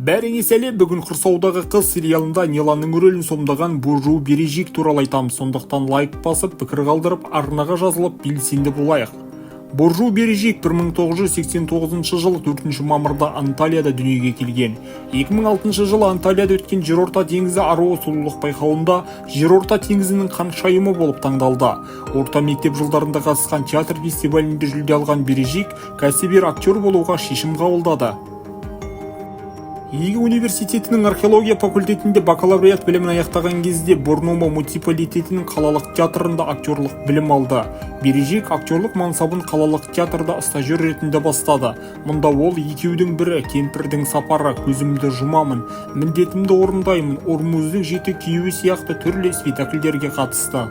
Бәріңе сәлем! Бүгін «Құрсаудағы қыз» сериалында Ниланның рөлін сомдаған Буржу Бережик туралы айтамыз. Сондықтан лайк басып, пікір қалдырып, арнаға жазылып, белсенді болайық. Буржу Бережик 1989 жылы 4 мамырда Анталияда дүниеге келген. 2006 жылы Анталияда өткен Жерорта теңізі аруы сұлулық байқауында Жерорта теңізінің ханшайымы болып таңдалды. Орта мектеп жылдарында қатысқан театр фестивалінде жүлде алған Бережик кәсіби актер болуға шешім қабылдады. Еге университетінің археология факультетінде бакалавриат білімін аяқтаған кезде Борнома муниципалитетінің қалалық театрында актерлық білім алды. Бережик актерлық мансабын қалалық театрда стажер ретінде бастады. Мұнда ол «Екеудің бірі», «Кемпірдің сапары», «Көзімді жұмамын, міндетімді орындаймын», «Ормуздың жеті күйеуі» сияқты түрлі спектакльдерге қатысты.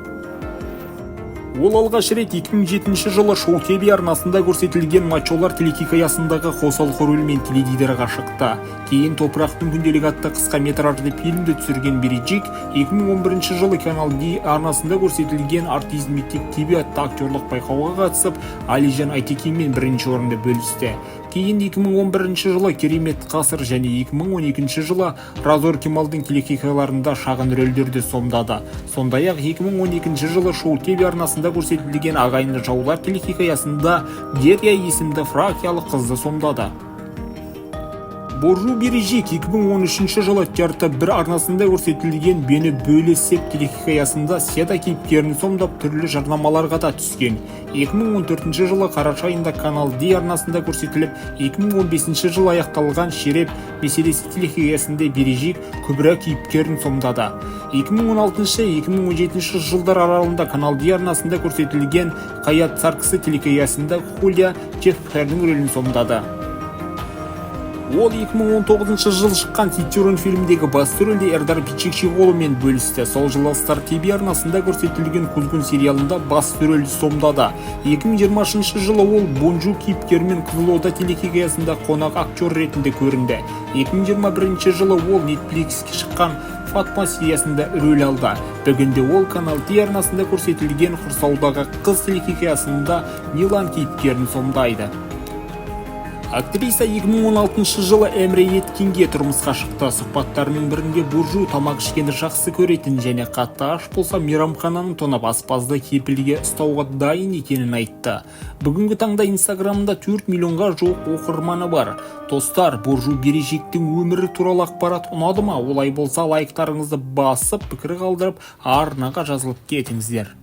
Ол алғаш рет 2007 жылы Шоу ТВ арнасында көрсетілген «Мачолар» телехикаясындағы қосалқы рөлмен теледидарға шықты. Кейін «Топырақтың күнделігі» атты қысқа метражды фильмді түсірген Бережик 2011 жылы Канал Д арнасында көрсетілген «Артист Мектеп ТВ» атты актерлық байқауға қатысып, Алижан Айтекинмен бірінші орынды бөлісті. Кейін 2011 жылы «Керемет ғасыр» және 2012 жылы Разор Кемалдың телехикаяларында шағын рөлдерді сомдады. Сондай-ақ 2012 жылы Шоу ТВ арнасында көрсетілген «Ағайынды жаулар» телехикаясында Дерия есімді фракиялық қызды сомдады. Буржу Бережик 2013 жылы ТРТ 1 арнасында көрсетілген «Бені Бөле Сеп» телехикаясында Седа кейіпкерін сомдап, түрлі жарнамаларға да түскен. 2014 жылы қараша айында Канал Д арнасында көрсетіліп, 2015 жылы аяқталған «Шереп meselesi» телехикаясында Бережик Күбра кейіпкерін сомдады. 2016-2017 жылдар аралығында Канал Д арнасында көрсетілген «Хаят Саркысы» телехикаясында Хулия Чефхердің рөлін сомдады. Ол 2019 жылы шыққан «Цицерон» фильміндегі басты рөлде Эрдар Пичекчиоғлумен бөлісті. Сол жылы Стар ТВ арнасында көрсетілген «Кузгун» сериалында басты рөлді сомдады. 2020 жылы ол Бонжу кейіпкерімен «Қызыл Ода» телехикаясында қонақ актер ретінде көрінді. 2021 жылы ол Netflixке шыққан «Фатма» сериясында рөл алды. Бүгінде ол Канал Д арнасында көрсетілген «Құрсаудағы қыз» телехикаясында Нилан кейіпкерін сомдайды. Актриса 2016 жылы Эмре Еткинге тұрмысқа шықты. Сұхбаттарының бірінде Буржу тамақ ішкенді жақсы көретін және қатты аш болса, мейрамхананы тонап, аспазды кепілге ұстауға дайын екенін айтты. Бүгінгі таңда Инстаграмында 4 миллионға жуық оқырманы бар. Достар, Буржу Бережиктің өмірі туралы ақпарат ұнады ма? Олай болса, лайктарыңызды басып, пікір қалдырып, арнаға жазылып кетіңіздер.